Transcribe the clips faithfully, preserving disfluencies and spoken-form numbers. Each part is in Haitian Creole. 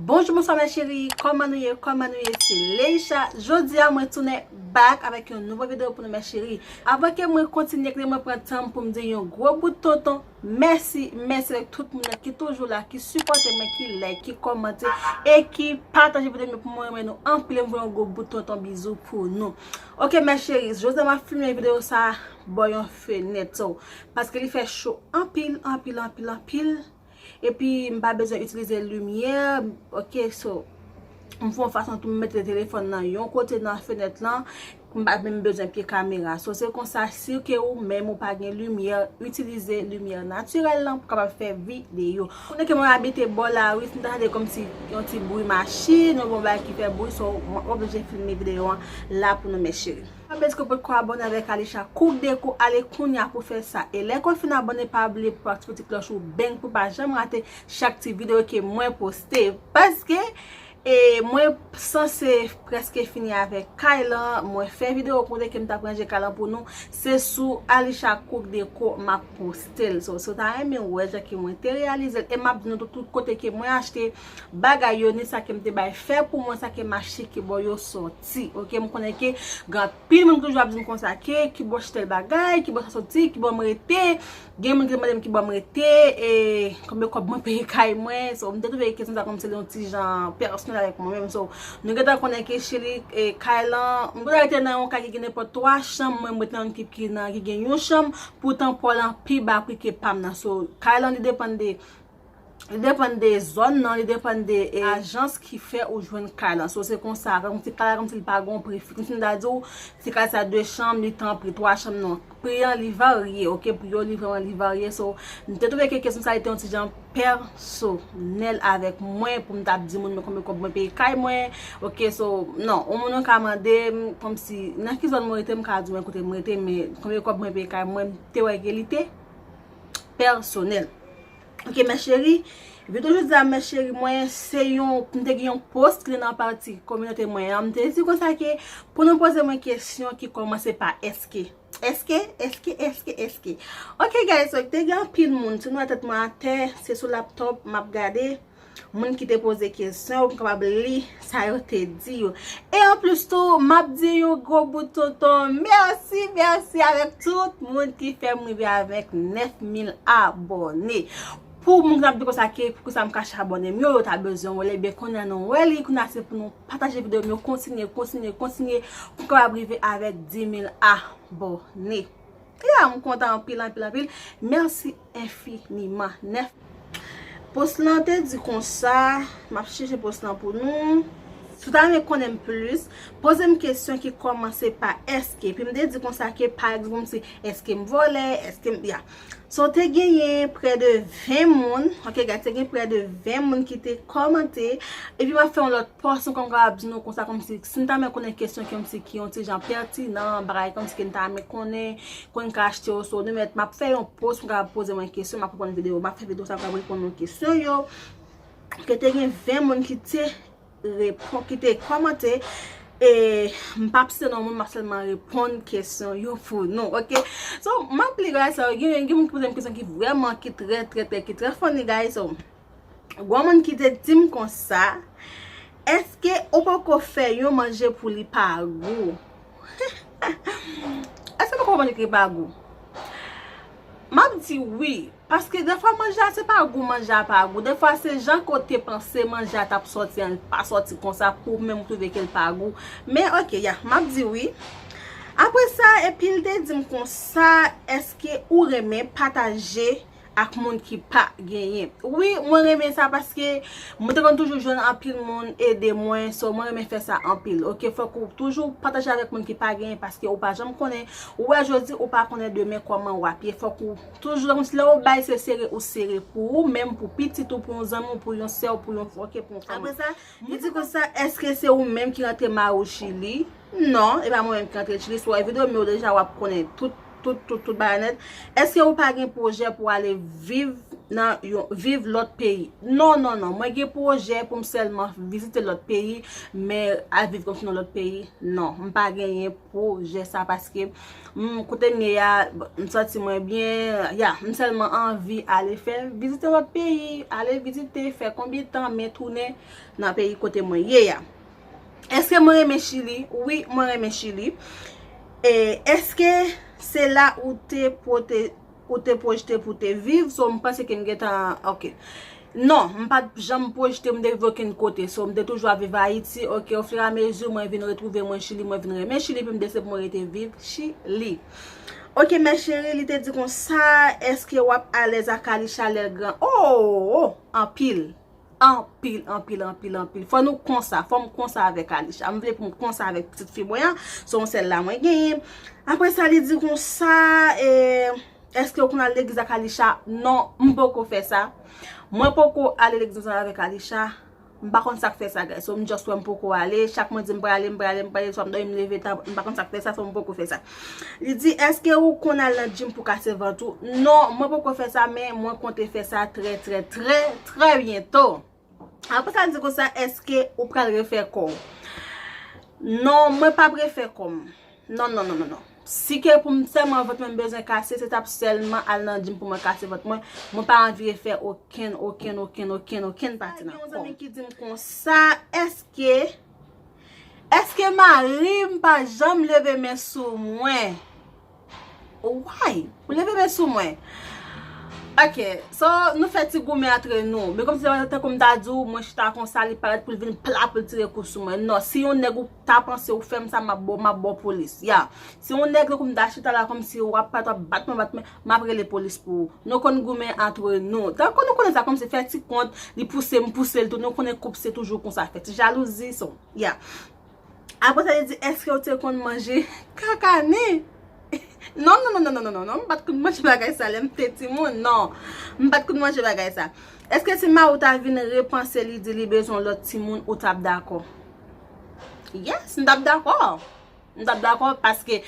Bonjou, bonswa, mes chéries. Kòman nou ye? Kòman nou ye? Se Leisha. Jodi a, mwen tounen back avèk yon nouvo videyo pou nou, mes chéries. Avan ke mwen kontinye, kite mwen pran tan m pou m di yon gwo bout tonton mèsi, mèsi avèk tout moun nan ki toujou la, ki sipòte mwen, ki like, ki kòmante e ki pataje videyo m yo pou mwen renmen nou anpil. M voye yon gwo bout tonton bizou pou nou. Ok, mes chéries, jodi a m ap filme videyo sa bò yon fenèt, so, paske li fè cho anpil, anpil, anpil, anpil. Epi m pa bezwen itilize limyè, ok, so, m fè yon fason pou m mete telefòn nan yon kote nan fenèt lan, m pa menm bezwen pye kamera. So, se konsa, si ke ou menm ou pa gen limyè, itilize limyè natirèl lan pou kapab fè videyo. Konnen ke mwen abite bò lari, si m tande kòmsi yon ti bri machin, yon bon bagay ki fè bri, so, mwen oblije filme videyo an la pou nou, mes chéries. Pa bliye, si w potko abòne avèk Alisha Cook Deco, ale kounye a pou fè sa. E lè ke w fin abòne, pa bliye pou w aktive ti klòch ou, bang, pou w pa janm rate chak ti videyo ke mwen poste. Paske, e, mwen sanse prèske fini avèk kay lan. Mwen fè videyo kote ke m t ap ranje kay lan pou nou. Se sou Alisha Cook Deco m ap poste l. So, si w ta renmen wè jan ke mwen te reyalize l, e m ap di nou tou, tout kote ke mwen achte bagay yo, ni sa ke m te bay fè pou mwen, sa ke m achte, ki bò yo sòti. Ok, m konnen ke gen anpil moun ki toujou ap di m konsa ke, ki bò tèl bagay, ki bò sa sòti, ki bò m rete. Gen moun ki te mande m ki bò m rete, e konbyen kòb mwen peye kay mwen. So, m te twouve kesyon sa kòmsi li yon ti jan pèsonèl avèk mwen menm. So, nou gentan konnen ke chili, e, kay lan, m gentan rete nan yon kay ki gen nenpòt twa chanm, mwen, m rete nan yon ki, ki nan, ki gen yon chanm, poutan pò lan pi ba pri ke pa m nan. So, kay lan, li depann de Li depann de zòn nan, li depann de, e, ajans ki fè ou jwenn kay lan. So, se konsa, kòmsi kay la, kòmsi li pa gon pri fiks. Kòmsi m ta di w, si kay sa de chanm, li tan pri twa chanm, non. Pri an, li varye, ok? Pri yo, li vrèman, li varye. So, m te twouve ke kesyon sa, li te yon ti jan pèsonèl avèk mwen, pou m ta ap di moun, men konbyen kòb mwen peye kay mwen, ok? So, non, yon moun ka mande m, kòmsi, nan ki zòn mwen rete, m ka di w, men kote mwen rete, men konbyen kòb mwen peye kay mwen, m te wè ke li te pèsonèl. Ok, mes chéries, videyo jodi a, mes chéries, mwen, se yon, m te gen yon post ki te nan pati kominote mwen an. M te di konsa ke pou nou poze mwen kesyon ki kòmanse pa èske. Èske, èske, èske, èske. Ok, guys, so, te gen anpil moun. Si nou wè tèt mwen atè, se sou laptop m ap gade. Moun ki te poze kesyon yo, pou m kapab li sa yo te di yo. E anplis tou, m ap di yon gwo bout tonton mèsi, mèsi avèk tout moun ki fè m rive avèk nèf mil abòne. Pou moun ki t ap di konsa ke poukisa m kache abòne m yo, yo ta bezwen wè l, ebyen kounye a nou wè li, kounye a se pou nou pataje videyo m yo, kontinye, kontinye, kontinye, pou m kapab rive avèk dis mil abòne. Ya, m kontan anpil, anpil, anpil. Mèsi enfiniman. Nèf. Post lan te di konsa, m ap chèche post lan pou nou. Si w ta renmen konnen m plis, poze m kesyon ki kòmanse pa èske. Epi m te di konsa ke, pa egzanp, se èske m vòlè, èske m, ya. So, te genyen prè de ven moun, ok, guys, te gen prè de ven moun ki te kòmante. Epi m ap fè yon lòt post ankò, m kapab di nou konsa, kòmsi, si n ta renmen konnen kesyon kòmsi ki yon ti jan pètinan, bagay kòmsi ke n ta renmen konnen, konn ka achte yo, so, nou mèt, m ap fè yon post, m kapab poze mwen kesyon, m ap reponn videyo, m ap fè videyo sa, m kapab reponn nou kesyon yo. Ke te gen ven moun ki te repon, ki te kòmante, e m p ap site non moun, m ap sèlman reponn kesyon yo pou nou, ok? So, m ap li bagay sa yo, gen, gen moun ki poze m kesyon ki vrèman, ki trè, trè, trè, ki trè funny, guys, so, Gon moun ki te di m konsa, èske ou poko fè yon manje pou li pa gou? Èske ou poko fè manje ki pa gou? M ap di wi, paske defwa manje a se pa gou manje a pa gou. Defwa se jan ke w te panse manje a t ap sòti an, li pa sòti konsa pou ou menm ou twouve ke l pa gou. Men ok, ya, m ap di wi. Apre sa, epi l te di m konsa, èske ou renmen pataje ak moun ki pa genyen. Wi, mwen renmen sa paske mwen te konn toujou jwenn anpil moun ede mwen, so mwen renmen fè sa anpil. Ok, fòk ou toujou pataje avèk moun ki pa genyen paske ou pa janm konnen, ou wè jodi, ou pa konnen demen kòman w ap ye. Fòk ou toujou, kòmsi lè ou bay se sere ou sere pou ou menm, pou pitit ou, pou yon zanmi w, pou yon sè w, pou yon, ok, pou yon fanmi. Apre sa, li di konsa, èske se ou menm ki rantre mari w Chili? Non, e pa mwen menm ki rantre Chili. Si w wè videyo m yo deja, w ap konnen tout, tout, tout, tout bagay nèt. Èske ou pa gen pwojè pou ale viv nan yon viv lòt peyi. Non, non, non. Mwen gen pwojè pou m sèlman vizite lòt peyi, men al viv kòmsi nan lòt peyi. Non, m pa genyen pwojè sa paske m kote m ye a, m santi mwen byen. Ya, m sèlman anvi ale fè vizite lòt peyi, ale vizite, fè konbyen tan, men tounen nan peyi kote mwen ye a. Èske mwen renmen Chili? Wi, mwen renmen Chili. E èske se la ou te pwote ou te pwojte pou te viv, so m panse ke m gentan, ok. Non, m pa t janm pwojte m te viv okenn kote, so m te toujou ap viv Ayiti, ok, ofiramezi mwen vin retwouve mwen Chili, mwen vin renmen Chili, epi m deside pou mwen rete viv Chili. Ok, mè cheri, li te di konsa, èske w ap alèz ak Alisha lè l gran? Oh, oh, anpil. Anpil, anpil, anpil, anpil. Fò nou konsa, fò m konsa avèk Alisha. M vle pou m konsa avèk pitit fi mwen an, se yon sèl la mwen genyen. Apre sa, li di konsa, e, èske ou konn al legliz ak Alisha? Non, m poko fè sa. Mwen poko ale legliz ansanm avèk Alisha. M pa konn sa k fè sa, guys. So, m just wè m poko ale. Chak mwen di m prale, m prale, m prale, swa m dòmi, m leve ta, m pa konn sa k fè sa, so m poko fè sa. Li di, èske ou konn al nan gym pou kase vant ou? Non, mwen poko fè sa, men mwen konte fè sa trè, trè, trè, trè byento. Apre sa, li di konsa, èske ou pral refè kò w? Non, mwen p ap refè kò m. Non, non, non, non, non. Si ke pou m sèlman vant mwen m bezwen kase, se t ap sèlman al nan gym pou mwen kase vant mwen. Mwen pa anvi refè okenn, okenn, okenn, okenn, okenn pati nan kò m. Gen yon zanmi ki di m konsa, èske, èske mari m pa janm leve men sou mwen? Why? Ou leve men sou mwen. Ok, so nou fè ti goumen antre nou. Men kòmsi tankou m ta di w, mwen chita konsa, li parèt pou l vin pla pou l tire kou sou mwen. Non, si yon nèg ou ta panse ou fè m sa, m ap ba w, m ap ba w polis. Ya. Si yon nèg tankou m ta chita la kòmsi w ap parèt w ap bat mwen, bat mwen, m ap rele polis pou ou. Nou konn goumen antre nou. Tankou nou konnen sa kòmsi fè ti kont, li pouse m, pouse l tou. Nou konnen koup se toujou konsa. Fè ti jalouzi, so, ya. Apre sa, li di, èske w te konn manje kakane? Non, non, non, non, m pa t konn manje bagay sa lè m te timoun, non. M pa t konn manje bagay sa. Èske si mari w ta vin repanse li di li bezwen yon lòt timoun, ou t ap dakò? Yes, m t ap dakò. M t ap dakò paske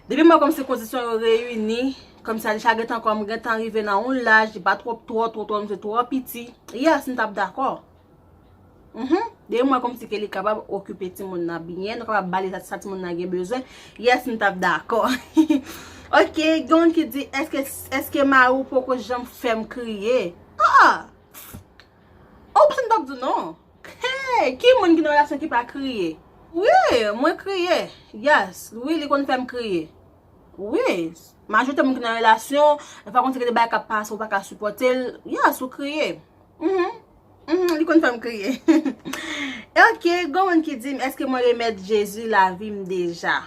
depi m wè kòmsi kondisyon yo reyini, kòmsi Alisha gentan kòm gentan rive nan yon laj, li pa twò, twò, twò, twò, misye twò piti. Yes, m t ap dakò. Mhm. Depi m wè kòmsi ke li kapab okipe timoun nan byen, nou kapab ba li sa, sa timoun nan gen bezwen. Yes, m t ap dakò. Ok, gen yon ki di, èske, èske mari w poko janm fè m kriye? Ah! Ou panse m t ap di w non? Hey, ki moun ki nan relasyon ki pa kriye? Wi, mwen kriye. Yes, wi, li konn fè m kriye. Wi, majorite moun ki nan relasyon, fwa konn se gen de bagay k ap pase, ou pa ka sipòte l. Yes, ou kriye. Mhm. Mhm, li konn fè m kriye. Ok, gon moun ki di m, èske mwen remèt Jezi lavi m deja?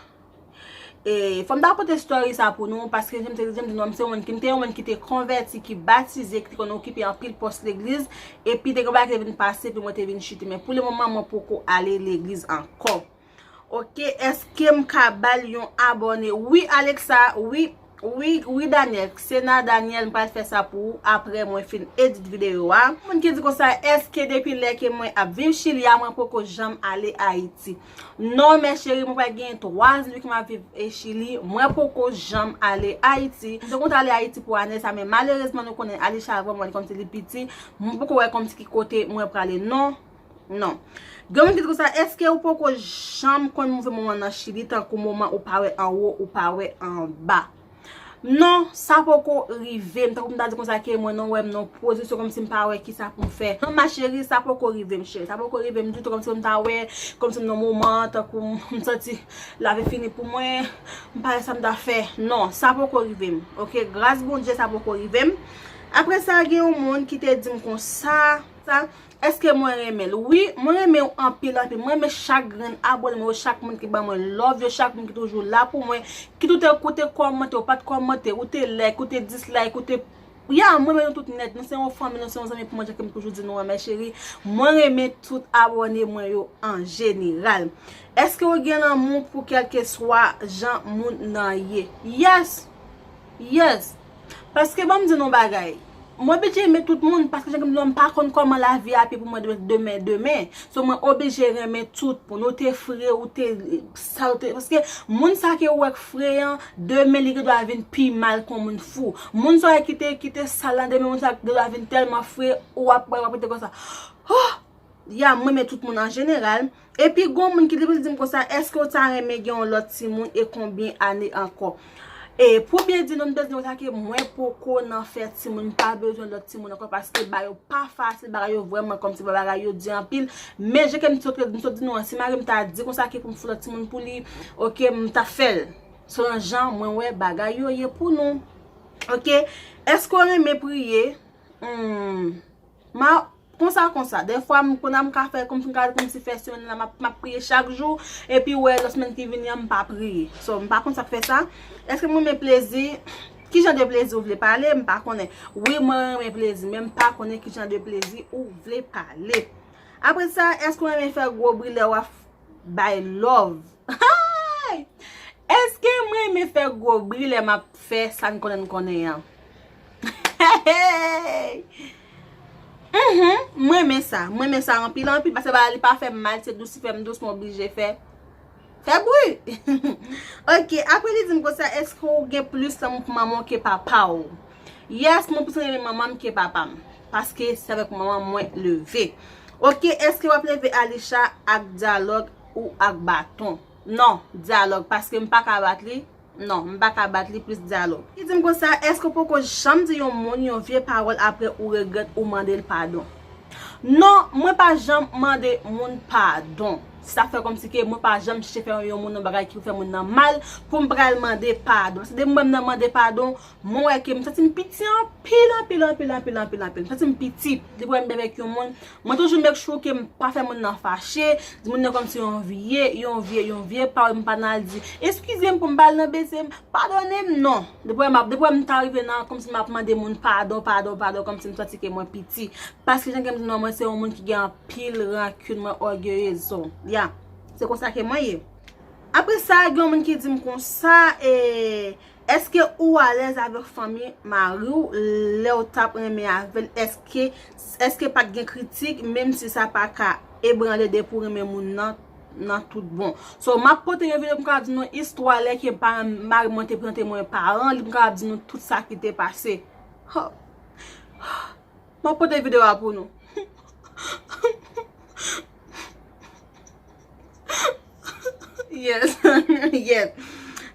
E, fò m ta pote story sa pou nou, paske jan m te, jan m di nou, m se yon moun ki, m te yon moun ki te konvèti, ki batize, ki te konn okipe anpil pòs legliz, epi te gen bagay ki te vin pase, epi mwen te vin chite. Men pou le moman, mwen poko ale legliz ankò. Ok, èske m ka ba l yon abòne? Wi, Alexa, wi, wi, wi, Daniel. Sena Daniel, m pral fè sa pou ou apre mwen fin edit videyo a. Moun ki di konsa, èske depi lè ke mwen ap viv Chili a, mwen poko janm ale Ayiti? Non, mè cheri, mwen pral gen twa zan depi ke m ap viv e Chili. Mwen poko janm ale Ayiti. M te konn ale Ayiti pou ane sa, men malerezman, nou konnen Alisha vrèman, li kòmsi li piti. Mwen poko wè kòmsi ki kote mwen prale. Non. Non. Gen moun ki di konsa, èske ou poko janm konn move moman nan Chili, tankou moman ou pa wè anwo, ou pa wè anba? Non, sa poko rive m. Tankou m ta di konsa ke mwen nan wè m nan pozisyon kòmsi m pa wè kisa pou m fè. Non, ma chérie, sa poko rive m, cheri. Sa poko rive m ditou, kòmsi m ta wè, kòmsi m nan moman, tankou m santi lavi fini pou mwen, m pa wè sa m ta fè. Non, sa poko rive m. Ok, gras Bondye, sa poko rive m. Apre sa, gen yon moun ki te di m konsa, sa, èske mwen renmen l? Wi, mwen renmen w anpil, anpil. Mwen renmen chak grenn abòne mwen yo, chak moun ki ban mwen love yo, chak moun ki toujou la pou mwen. Kit ou te, ou te kòmante, ou pa t kòmante, ou te like, ou te dislike, ou te, ya, mwen renmen nou tout nèt. Nou se yon fanmi, nou se yon zanmi pou mwen, jan ke m toujou di nou an, mè cheri. Mwen renmen tout abòne mwen yo an jeneral. Èske ou gen lanmou pou kèlkeswa jan moun nan ye? Yes! Yes! Paske ban m di nou bagay. Mwen oblije renmen tout moun, paske jan ke m di w, m pa konn kòman lavi a ap ye pou mwen demen, demen, demen. So, mwen oblije renmen tout moun. Ou te fre, ou te, sa ou te, paske moun sa ke ou wè k fre an, demen li gen dwa vin pi mal ke yon moun fou. Moun sa w wè ki te, ki te sal lan, demen moun sa gen dwa vin tèlman fre, ou ap wè, w ap rete konsa. Oh! Ya, m renmen tout moun an jeneral. Epi gon moun ki depi l di m konsa, èske w ta renmen gen yon lòt timoun e konbyen ane ankò? E pou byen di nou, m te di nou sa ke mwen poko nan fè timoun, m pa bezwen lòt timoun ankò paske bagay yo pa fasil, bagay yo vrèman kòmsi bagay yo di anpil. Men jan ke m sot, m sot di nou an, si mari m ta di konsa ke pou m fè lòt timoun pou li, oke, m ta fè l. Selon jan mwen wè bagay yo ye pou nou. Oke, èske w renmen priye? Hmm. Ma, konsa, konsa. Dèfwa, m konn m ka fè kòmsi m ka kòmsi fè semèn nan, m ap, m ap priye chak jou, epi wè, lòt semèn ki vini an, m pa priye. So, m pa konn sa k fè sa. Èske mwen renmen plezi? Ki jan de plezi w vle pale? M pa konnen. Wi, mwen renmen plezi, men m pa konnen ki jan de plezi ou vle pale. Apre sa, èske w renmen fè gwo bri lè w ap bay love? Hay! Èske mwen renmen fè gwo bri lè m ap fè sa n konnen n konnen an? Hey! Mhm, mwen renmen sa. Mwen renmen sa anpil, anpil, paske bagay li pa fè m mal, se dous li fè m dous, mwen oblije fè, fè bri. Oke, apre li di m konsa, èske w gen plis lanmou pou manman w ke papa w? Yes, mwen plis renmen manman m ke papa m, paske se avèk manman mwen leve. Oke, èske w ap leve Alisha ak dyalòg ou ak baton? Non, dyalòg, paske m pa ka bat li. Non, m pa ka bat li, plis dyalòg. Li di m konsa, èske w poko janm di yon moun yon vye pawòl apre ou regrèt ou mande l padon? Non, mwen pa janm mande moun padon. Sa fè kòmsi ke mwen pa janm chèche fè yon moun yon bagay ki fè moun nan mal pou m pral mande padon. Paske depi m wè m nan mande padon, mwen wè ke m santi m piti anpil, anpil, anpil, anpil, anpil, anpil. M santi m piti. Depi wè m byen avèk yon moun, mwen toujou make sure ke m pa fè moun nan fache, di moun nan kòmsi yon vye, yon vye, yon vye pawòl, m pa nan al di, "Eskize m," pou m pa al nan bese m, "Padone m," non. Depi wè m ap, depi wè m ta rive nan, kòmsi m ap mande moun padon, padon, padon, kòmsi m santi ke mwen piti. Paske jan ke m di nou an, mwen se yon moun ki gen anpil rankin, mwen ògeye, so, ya. Se konsa ke mwen ye. Apre sa, gen yon moun ki di m konsa, e, èske ou alèz avèk fanmi mari w lè w t ap renmen avè l? Èske, èske pa t gen kritik, menm si sa pa ka ebranle depi w renmen moun nan, nan tout bon? So, m ap pote yon videyo pou m ka di nou istwa lè ke pa-, mari mwen te prezante mwen paran li, pou m ka di nou tout sa ki te pase. Ho. M ap pote videyo a pou nou. Yes. Yes.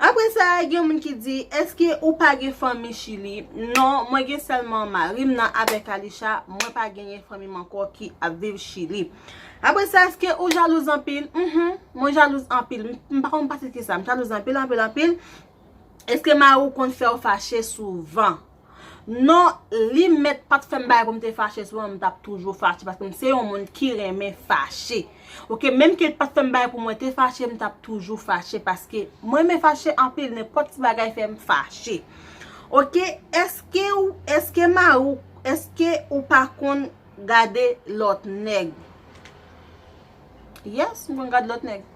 Apre sa, gen yon moun ki di, èske ou pa gen fanmi Chili? Non, mwen gen sèlman mari m nan avèk Alisha, mwen pa genyen fanmi m ankò ki ap viv Chili. Apre sa, èske ou jalouz anpil? Mhm, mwen jalouz anpil. M, m pa konn pase ki sa, m jalouz anpil, anpil, anpil. Èske mari w konn fè w fache souvan? Non, li mèt pa t fè m bagay pou m te fache souvan, m t ap toujou fache, paske m se yon moun ki renmen fache. Oke, menm ke l pa t fè m bagay pou mwen te fache, m t ap toujou fache, paske mwen renmen fache anpil, nenpòt ti bagay fè m fache. Oke, èske w, èske mari w, èske ou pa konn gade lòt nèg? Yes, m konn gade lòt nèg.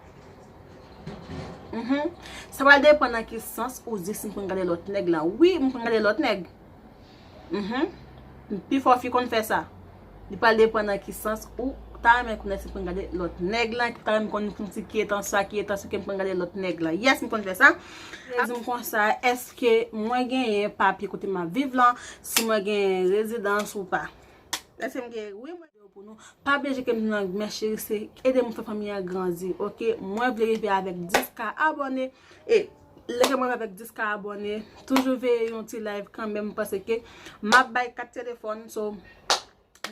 Mhm. Sa pral depann nan ki sans ou di si m konn gade lòt nèg lan. Wi, m konn gade lòt nèg. Mhm. Pifò fi konn fè sa. Li pral depann nan ki sans ou ta renmen konnen si m konn gade lòt nèg lan, ki ta renmen konn, konn si ki etansyon, ki etansyon ke m konn gade lòt nèg lan. Yes, m konn fè sa. Li di m konsa, èske mwen genyen papye kote m ap viv lan, si mwen genyen rezidans ou pa? Èske m gen, wi, mwen di pou nou. Pa bliye ke m nan men cheri, se ede m fè fanmi an grandi, oke? Mwen vle rive avèk dis ka abòne. E lè ke mwen rive avèk dis ka abòne, toujou veye yon ti live kanmenm, paske m ap bay kat telefòn, so,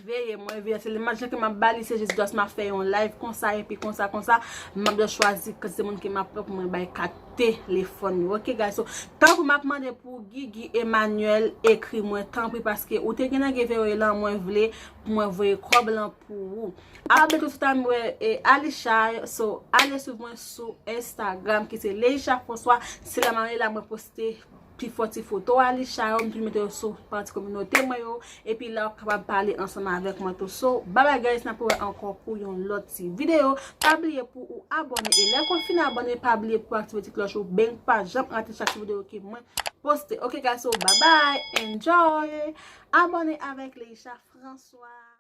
veye mwen, veye. Se li, jan ke m ap ba li, se jis just m ap fè yon live konsa, epi konsa, konsa, m ap just chwazi kantite moun ke m ap pran pou mwen bay kat telefòn yo. Oke, guys, so, tankou m ap mande pou Gigi Emmanuel, ekri mwen, tanpri, paske ou te gentan gen voye lan, mwen vle pou mwen voye kòb lan pou ou. Apre tou, sou ta m wè, e, Alisha, so, ale swiv mwen sou Instagram, ki se Leisha François, se la m ale la, mwen poste ti fo ti foto Alisha yo, m toujou mete yo sou pati kominote mwen yo, epi la w ap kapab pale ansanm avèk mwen tou. So, bye bye guys, n ap wè ankò pou yon lòt ti videyo. Pa bliye pou ou abòne, e lè w fin abòne, pa bliye pou aktive ti klòch ou, bang, pa janm rate chak ti videyo ke mwen poste. Ok guys, so bye bye, enjoy, abòne avèk Leisha François.